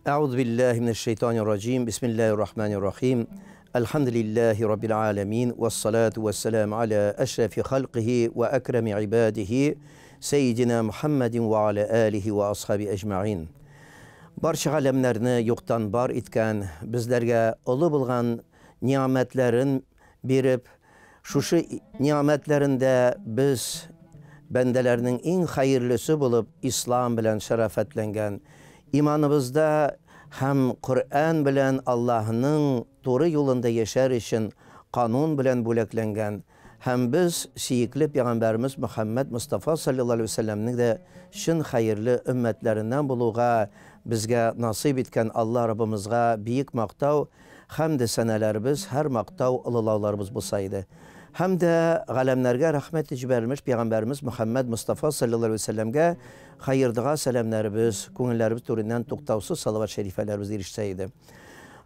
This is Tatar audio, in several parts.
Әгъузу биллаһи минәш-шәйтанир-раҗим. Бисмиллаһир-рахманир-рахим. Әлхәмдүлиллаһи раббил аламин вассалату вассаламу аля әшрафи халкихи ва әкрами ибадихи сәйидина Мухаммадин ва аля алихи ва асхаби әҗмәгин. Барча галәмнәрне юктан бар иткән, безләргә олы булган ни'мәтләрен биреп, шушы ни'мәтләрендә без бәндәләрнең иң хәерлесе булып ислам белән шәрәфәтләнгән, иманыбызда һәм Коръән белән Аллаһның туры юлында яшәр өчен канун белән бүләкләнгән һәм без сөекле пәйгамбәребез Мөхәммәд Мостафа салләллаһу галәйһи вә сәлләмнең дә чын хәерле өммәтләреннән булуга безгә насыйп иткән Алла Раббымызга биек мактау, хәмде-сәнәләребез, һәр мактау, олылауларыбыз булса иде. Һәм дә галәмнәргә рәхмәт җибәрелмеш пәйгамбәребез Мөхәммәд Мостафа салләллаһу галәйһи вә сәлләмгә хәер-дога сәламнәребез, күңелләребез түреннән туктаусыз салават шәрифәләребез ирешсә иде.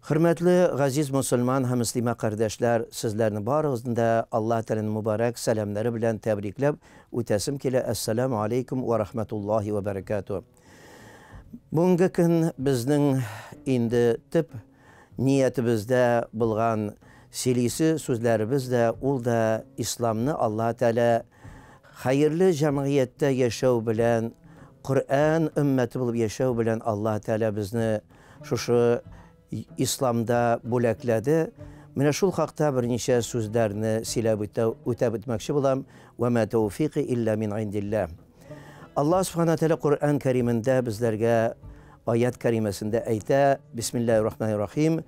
Хөрмәтле газиз мосылман һәм мөслимә кардәшләр, сезләрне барыгызны да Аллаһ Тәгаләнең мөбарәк сәламнәре белән тәбрикләп үтәсем килә, Әссәламү алейкум вә рахмәтуллаһи вә бәрәкәтү. Бүгенге көн безнең инде төп ниятебездә булган сөйлисе сүзләребез дә ул да исламны Аллаһ Тәгалә хәерле җәмгыятьтә яшәү белән, Коръән өммәте булып яшәү белән Аллаһ Тәгалә безне Шушы исламда бүләкләде. Менә шул хакта берничә сүзләрне сөйләп үтәп үтмәкче булам. Вә мә тәүфикы илля мин индилләһ. Аллаһ Субхана Тәгалә Коръән Кәримендә безләргә аят кәримәсендә әйтә, Бисмиллаһир рахманир рахим,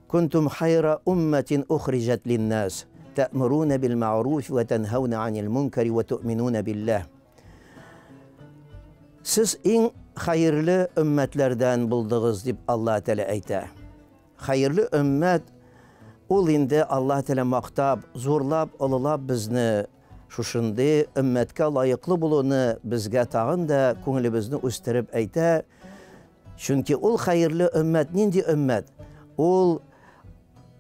Кунтум хайра умматин ухриҗат линнас, тәэмуруна бил мәгъруф вә тәнһауна анил мункари вә туъминуна билләһ. Сез иң хәерле өммәтләрдән булдыгыз, дип Аллаһ Тәгалә әйтә. Хәерле өммәт ул инде Аллаһ Тәгалә мактап, зурлап, олылап безне шушындый өммәткә лаеклы булуны безгә тагын да күңелебезне үстереп әйтә. Чөнки ул хәерле өммәт нинди өммәт? Ул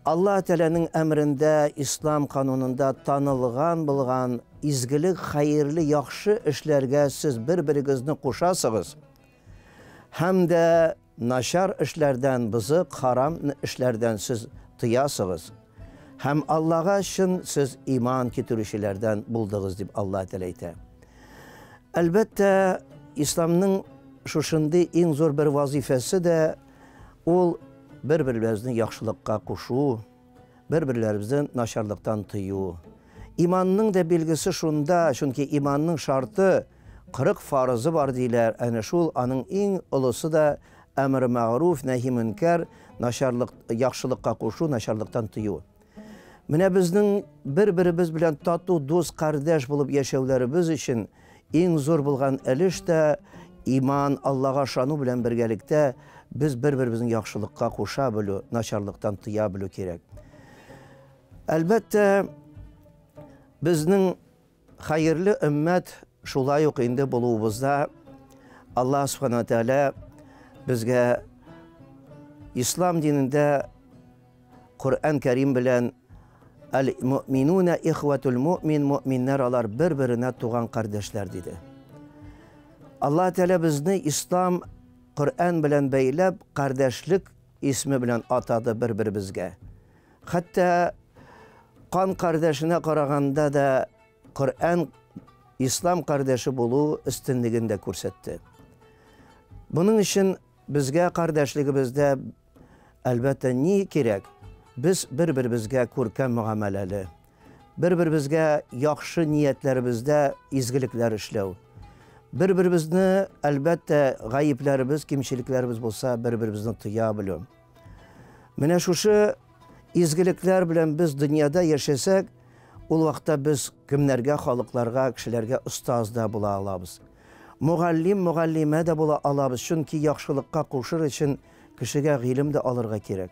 Аллаһ Тәгаләнең әмерендә, ислам канунында танылган булган изгелек, хәерле, яхшы эшләргә сез бер-берегезне кушасыгыз һәм дә начар эшләрдән, бозык, харам эшләрдән сез тыясыгыз. Һәм Аллага чын сез иман китерүчеләрдән булдыгыз, дип Аллаһ Тәгалә әйтә. Әлбәттә, исламның шушындый иң зур бер вазифасы дә ул бер-берләребезне яхшылыкка кушу, бер-берләребезне начарлыктан тыю. Иманның да билгесе шунда, чөнки иманның шарты 40 фарызы бар диләр, әнә шул аның иң олысы да әмр мәгъруф, нәһи мөнкәр, начарлык, яхшылыкка кушу, начарлыктан тыю. Менә безнең бер-беребез белән тату, дус, кардәш булып яшәүләребез өчен иң зур булган өлеш тә иман, Аллага ышану белән бергәлектә без бер-беребезне яхшылыкка куша белү, начарлыктан тыя белү кирәк. Әлбәттә, безнең хәерле өммәт шулай ук инде булуыбызда Аллаһ Субхана Тәгалә безгә ислам динендә Коръән Кәрим белән Әл-муъминуна ихватул муъмин, муъминнәр алар бер-беренә туган кардәшләр диде. Аллаһ Тәгалә безне ислам Коръән белән бәйләп кардәшлек исме белән атады бер-беребезгә. Хәтта кан кардәшенә караганда да Коръән ислам кардәше булу өстенлеген дә күрсәтте. Моның өчен безгә кардәшлегебездә Әлбәттә, ни кирәк? Без бер-беребезгә күркәм мөгамәләле, бер-беребезгә яхшы ниятләребездә изгелекләр эшләү. Бер-беребезне, әлбәттә, гаепләребез, кимчелекләребез булса, бер-беребезне тыя белү. Менә шушы изгелекләр белән без дөньяда яшәсәк, ул вакытта без кемнәргә, халыкларга, кешеләргә остаз да була алабыз. Мөгаллим, мөгаллимә дә була алабыз, чөнки яхшылыкка кушыр өчен кешегә гыйлем дә алырга кирәк.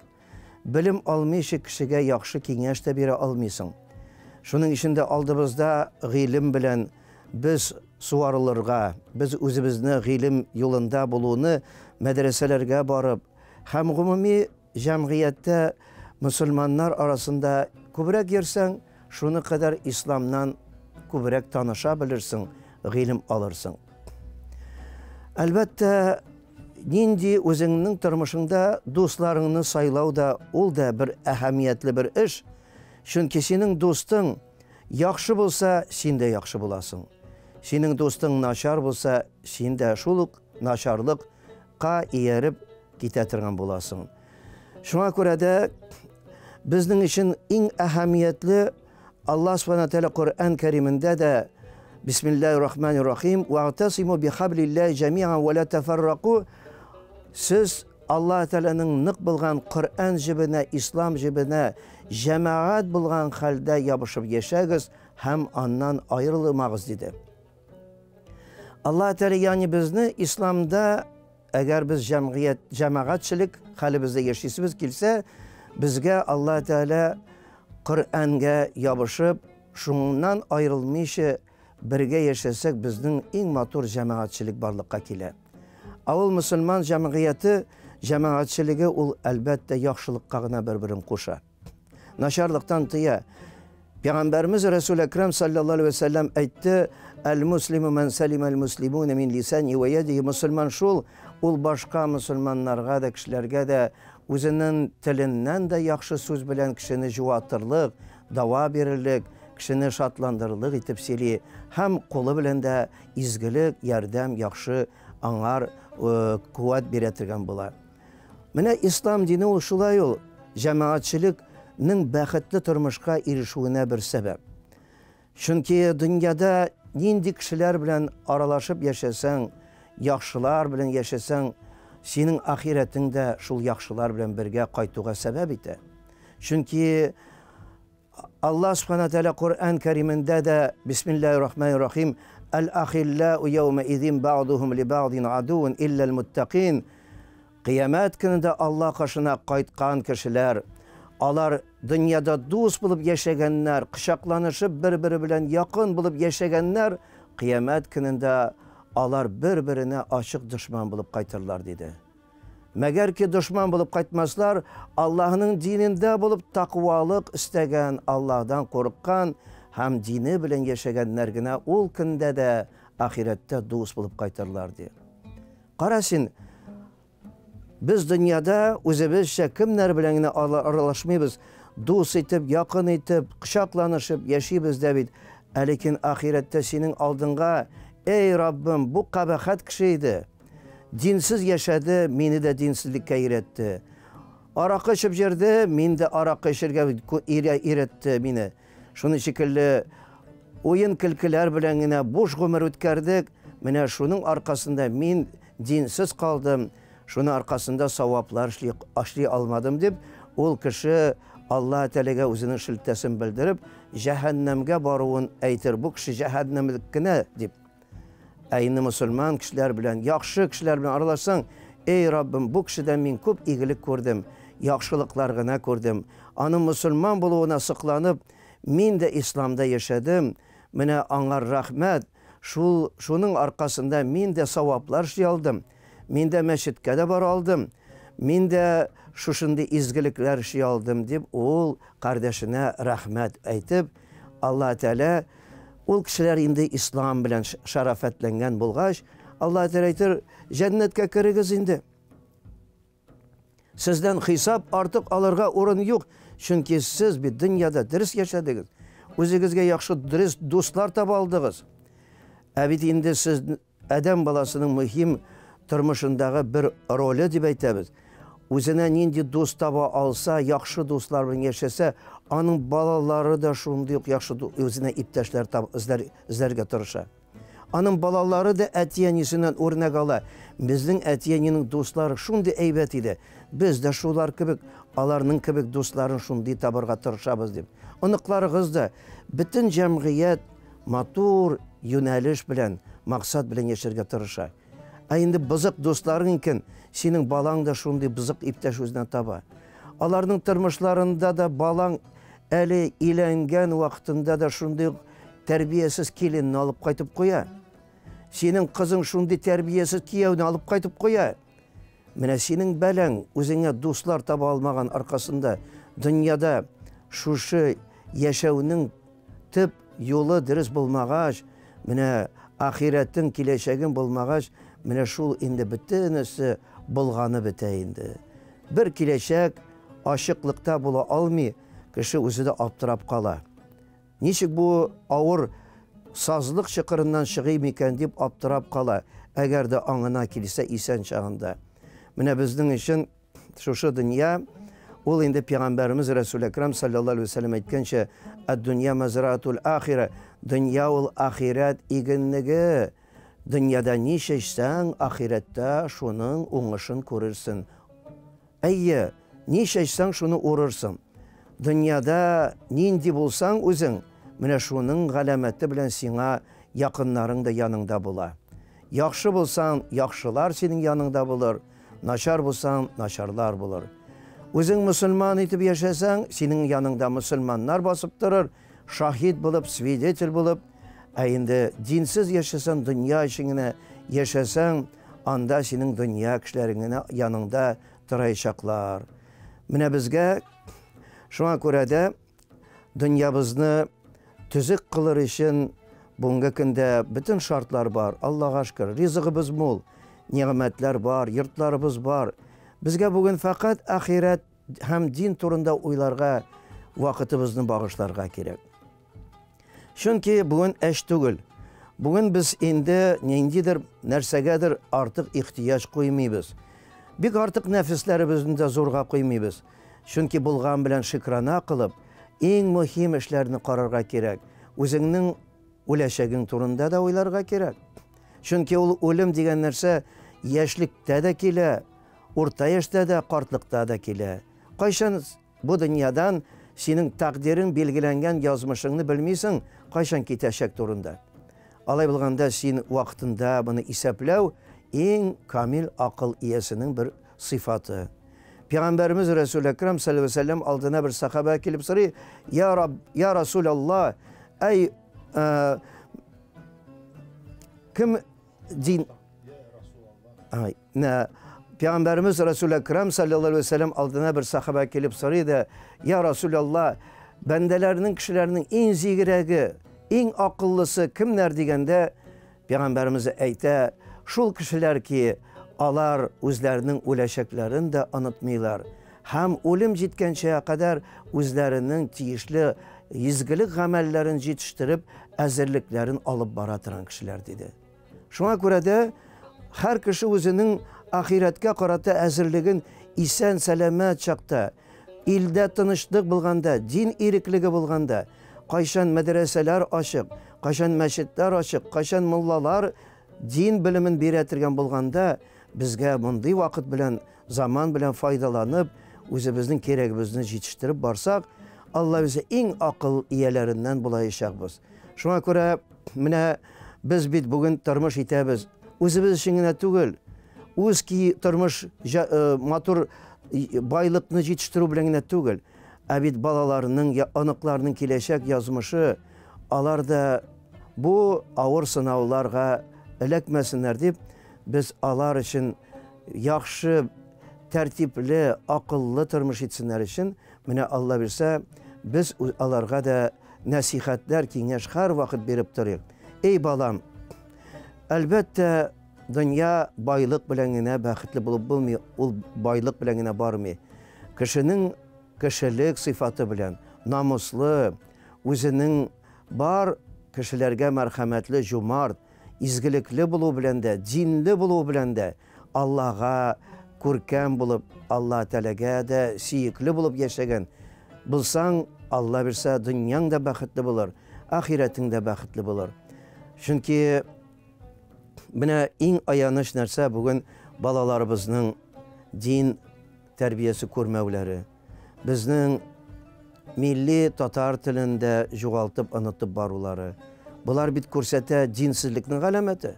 Белем алмыйча кешегә яхшы киңәш тә бирә алмыйсың. Шуның өчен дә алдыбызда гыйлем белән без суарылырга, без үзебезне гыйлем юлында булуны мәдрәсәләргә барып һәм гомуми җәмгыятьтә мөселманнар арасында күбрәк йөрсәң, шуны кадәр исламнан күбрәк таныша белерсең, гыйлем алырсың. Әлбәттә, нинди үзеңнең тормышыңда дусларыңны сайлау да ул да бер әһәмиятле бер эш. Чөнки синең дустың яхшы булса, син дә яхшы буласың. Синең дустың начар булса, син дә шул ук начарлыкка ияреп китә торган буласың. Шуңа күрә дә безнең өчен иң әһәмиятле Аллаһ Субхана Тәгалә Коръән Кәримендә дә Бисмиллаһир-рахманир-рахим вa'тасиму бихаблиллаһи җәми'ан ва ла тафарраку. Сез Аллаһ Тәгаләнең нык булган Коръән җебенә, ислам җебенә җәмәгать булган хәлдә ябышып яшәгез һәм аннан аерылмагыз диде. Аллаһ Тәгалә ягъни безне исламда әгәр без җәмгыять, җәмәгатьчелек хәлебездә яшисебез килсә, безгә Аллаһ Тәгалә Коръәнгә ябышып, шуннан аерылмыйча бергә яшәсәк, безнең иң матур җәмәгатьчелек барлыкка килә. Ә ул мөселман җәмгыяте, җәмәгатьчелеге ул әлбәттә яхшылыкка гына бер-берен куша. Начарлыктан тыя. Пәйгамбәребез Расул Әкрәм саллаллаһу алейһи ва сәлләм әйтте: "Әл-муслиму ман салима аль-муслимуна мин лисани ва ядиһи." Мөселман шул, ул башка мөселманнарга да, кешеләргә дә үзенең теленнән дә яхшы сүз белән кешене җуатырлык, дава бирерлек, кешене шатландырырлык итеп сөйли һәм кулы белән дә изгелек, ярдәм, яхшы аңар куәт бирә торган була. Менә ислам дине ул шулай ул җәмәгатьчелекнең бәхетле тормышка ирешүенә бер сәбәп. Чөнки дөньяда нинди кешеләр белән аралашып яшәсәң, яхшылар белән яшәсәң, синең ахирәтең дә шул яхшылар белән бергә кайтуга сәбәп итә. Чөнки Аллаһ Субхана Тәгалә Коръән Кәримендә дә Бисмиллаһир-рахманир-рахим Әл-ахиллау яума изин бa'духум ли бa'дин адуун иллал муттакин. Кыямәт көнендә Аллаһ каршына кайткан кешеләр, алар дөньяда дус булып яшәгәннәр, кочакланышып бер-бере белән якын булып яшәгәннәр, кыямәт көнендә алар бер-беренә ачык дошман булып кайтырлар диде. Мәгәр ки дошман булып кайтмаслар, Аллаһның динендә булып тақвалык истәгән, Аллаһдан курыккан һәм дине белән яшәгәннәр генә ул көндә дә ахирәттә дус булып кайтырлар ди. Кара син, без дөньяда үзебезчә кемнәр белән генә аралашмыйбыз, дус итеп, якын итеп, кочакланышып яшибез дә бит. Ә ләкин ахирәттә синең алдыңга, эй Раббым, бу кабахәт кеше иде. Динсез яшәде, мине дә динсезлеккә өйрәтте. Аракы эчеп йөрде, мин дә аракы эчергә өйрәтте мине. Шуны шикелле уен көлкеләр белән генә буш гомер үткәрдек. Менә шуның аркасында мин динсез калдым, шуның аркасында саваплар эшли алмадым дип, ул кеше Аллаһ Тәгаләгә үзенең шелтәсен белдереп, җәһәннәмгә баруын әйтер. Бу кеше җәһәннәмлек кенә дип. Ә инде мөселман кешеләр белән, яхшы кешеләр белән аралашсаң, эй Раббым, бу кешедән мин күп игелек күрдем, яхшылыклар гына күрдем. Аның мөселман булуына сокланып, мин дә исламда яшәдем. Менә аңар рәхмәт. Шул шуның аркасында мин дә саваплар эшли алдым. Мин дә мәчеткә дә бара алдым. Мин дә шушындый изгелекләр эшли алдым дип, ул кардәшенә рәхмәт әйтеп, Аллаһ Тәгалә ул кешеләр инде ислам белән шарафәтләнгән булгач, Аллаһ Тәгалә әйтер, җәннәткә керегез инде. Сездән хисап артык алырга урын юк, чөнки сез бит дөньяда дөрес яшәдегез. Үзегезгә яхшы дөрес дуслар таба алдыгыз. Ә бит инде сез адәм баласының мөһим тормышындагы бер роле дип әйтәбез. Үзенә нинди дус таба алса, яхшы дуслар белән яшәсә, аның балалары да шундый ук яхшы үзенә иптәшләр таб эзләргә тырыша. Аның балалары да әти-әнисеннән үрнәк ала. Безнең әти-әнинең дуслары шундый әйбәт иде. Без дә шулар кебек, аларның кебек дусларын шундый табарга тырышабыз дип. Оныкларыгыз да бөтен җәмгыять матур юнәлеш белән, максат белән яшәргә тырыша. Ә инде бозык дусларың икән, синең балаң да шундый бозык иптәш үзенә таба. Аларның тормышларында да балаң әле өйләнгән вакытында да шундый ук тәрбиясез киленне алып кайтып куя. Синең кызың шундый тәрбиясез кияүне алып кайтып куя. Менә синең бәләң үзеңә дуслар таба алмаган аркасында дөньяда шушы яшәүнең төп юлы дөрес булмагач, менә Ахирәтең, киләчәгең булмагач, менә шул инде бөтенесе болганып бетә инде. Бер киләчәк ачыклыкта була алмый, кеше үзе дә аптырап кала. Ничек бу авыр сазлык чокырыннан чыгыйм икән дип аптырап кала, әгәр дә аңына килсә исән чагында. Менә безнең өчен шушы дөнья, ул инде пәйгамбәребез Рәсүл Әкрам саллаллаһу алейһи ва сәлләм әйткәнчә, "Ад-дөнья мазраатул ахира", дөнья ул ахирәт игенлеге. Дөньяда ни чәчсәң, ахирәттә шуның уңышын күрерсең. Әйе, ни чәчсәң, шуны урырсың. Дөньяда нинди булсаң үзең, менә шуның галәмәте белән сиңа якыннарың да яныңда була. Яхшы булсаң, яхшылар синең яныңда булыр, начар булсаң, начарлар булыр. Үзең мөселман итеп яшәсәң, синең яныңда мөселманнар басып торыр, шаһит булып, свидетель булып. Ә инде динсез яшәсәң, дөнья өчен генә яшәсәң, анда синең дөнья кешеләрең генә яныңда тораячаклар. Менә безгә шуңа күрә дә дөньябызны төзек кылыр өчен бүгенге көндә бөтен шартлар бар. Аллага шөкер, ризыгыбыз мул, нигъмәтләр бар, йортларыбыз бар. Безгә бүген фәкать ахирәт һәм дин турында уйларга вакытыбызны багышларга кирәк. Чөнки бүген эш түгел. Бүген без инде ниндидер нәрсәгәдер артык ихтыяҗ куймыйбыз. Бик артык нәфесләребезне дә зурга куймыйбыз. Чөнки булган белән шикрана кылып, иң мөһим эшләрне карарга кирәк. Үзеңнең үләчәгең турында да уйларга кирәк. Чөнки ул үлем дигән нәрсә яшьлектә дә килә, урта яшьтә дә, картлыкта да килә. Кайчан бу дөньядан синең тәкъдирең билгеләнгән язмышыңны белмисең, кайчан китәчәк турында. Алай булганда син вакытында моны исәпләү иң камил акыл иясенең бер сыйфаты. Пәйгамбәребез Рәсүл Әкрам саллаллаһу алейһи ва сәлләм алдына бер сахаба килеп сорый: "Я Рабб, я Расулаллаһ, әй, кем дин Ай, нә, Пәйгамбәребез Рәсүл Әкрам саллаллаһу алейһи ва сәлләм алдына бер сахаба килеп сорый да: "Я Расулаллаһ, бәндәләрнең, кешеләрнең иң зигрәге, иң акыллысы кемнәр?" дигәндә, Пәйгамбәребез әйтә: "Шул кешеләр ки, алар үзләренең үләчәкләрен дә онытмыйлар һәм үлем җиткәнчә кадәр үзләренең тиешле изгелек гамәлләрен җитештереп, әзерлекләрен алып бара торган кешеләр", диде. Шуңа күрә дә һәр кеше үзенең ахирәткә карата әзерлеген исән сәламәт чакта, илдә тынычлык булганда, дин иреклеге булганда, кайчан мәдрәсәләр ачык, кайчан мәчетләр ачык, кайчан муллалар дин белемен бирә торган булганда, безгә мондый вакыт белән, заман белән файдаланып, үзебезнең кирәгебезне җитештереп барсак, Алла үзе иң акыл ияләреннән булаячакбыз. Шуңа күрә менә без бит бүген тормыш итәбез. Үзебез өчен генә түгел, үз ки тормыш матур байлыкны җитештерү белән генә түгел, ә бит балаларның, оныкларның киләчәк язмышы, алар да бу авыр сынауларга эләкмәсеннәр дип, без алар өчен яхшы, тәртипле, акыллы тормыш итсеннәр өчен, менә Алла бирсә, без аларга да нәсихәтләр, киңәш һәрвакыт биреп торыйк. Эй балам, әлбәттә, дөнья байлык белән генә бәхетле булып булмый, ул байлык белән генә бармый. Кешенең кешелек сыйфаты белән, намуслы, үзенең бар кешеләргә мәрхәмәтле, җумарт, изгелекле булу белән дә, динле булу белән дә, Аллага күркәм булып, Алла Тәгаләгә дә сөекле булып яшәгән булсаң, Алла бирсә, дөньяң да бәхетле булыр, ахирәтең дә бәхетле булыр. Чөнки менә иң аяныч нәрсә бүген балаларыбызның дин тәрбиясе күрмәүләре. Безнең милли татар телен дә югалтып, онытып барулары. Болар бит күрсәтә динсезлекнең галәмәте.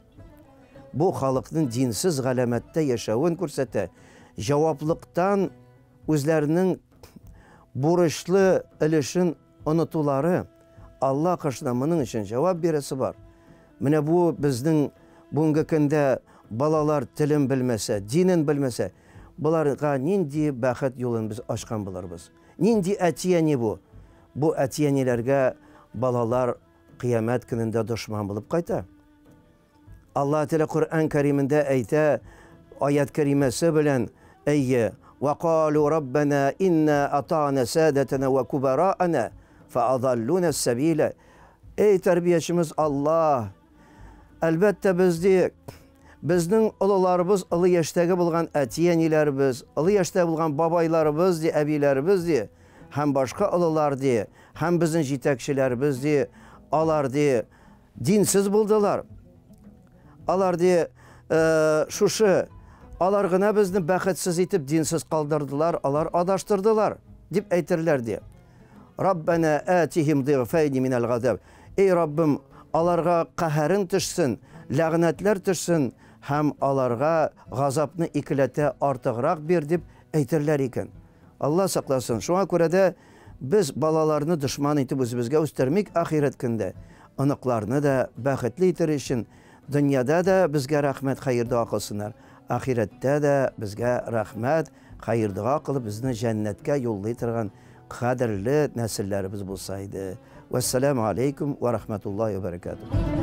Бу халыкның динсез галәмәттә яшәвен күрсәтә. Җаваплыктан үзләренең бурычлы өлешен онытулары, Алла каршында моның өчен җавап бирәсе бар. Менә бу безнең бүгенге көндә балалар телен белмәсә, динен белмәсә, боларга нинди бәхет юлын без ачкан булырбыз? Нинди әти-әни бу? Бу әти-әниләргә балалар кыямәт көнендә дошман булып кайта. Аллаһ Тәгалә Коръән Кәримендә әйтә, аят кәримәсе белән, әйе, Ва калу раббана инна атана садатана ва кубараана фа адаллуна сабила. Эй тәрбиячемез Аллаһ, әлбәттә без ди, безнең олыларыбыз, олы яшьтәге булган әти-әниләребез, олы яшьтә булган бабайларыбыз ди, әбиләребез ди, һәм башка олылар ди, һәм безнең җитәкчеләребез ди, алар ди, динсез булдылар. Алар ди, э, шушы, алар гына безне бәхетсез итеп динсез калдырдылар, алар адаштырдылар, дип әйтерләр ди. Раббана атихим дигъфайни минәл газаб. Эй Раббым, аларга каһәрең төшсен, ләгънәтләр төшсен һәм аларга газапны икеләтә артыграк бир дип әйтерләр икән. Алла сакласын. Шуңа күрә дә без балаларны дошман итеп үзебезгә үстермик ахирәт көндә. Оныкларны да бәхетле итер өчен дөньяда да безгә рәхмәт хәер дога кылсыннар. Ахирәттә дә безгә рәхмәт хәер дога кылып безне җәннәткә юллый торган кадерле нәселләребез булса иде. Вәссәламу алейкум ва рахматуллахи ва баракатух.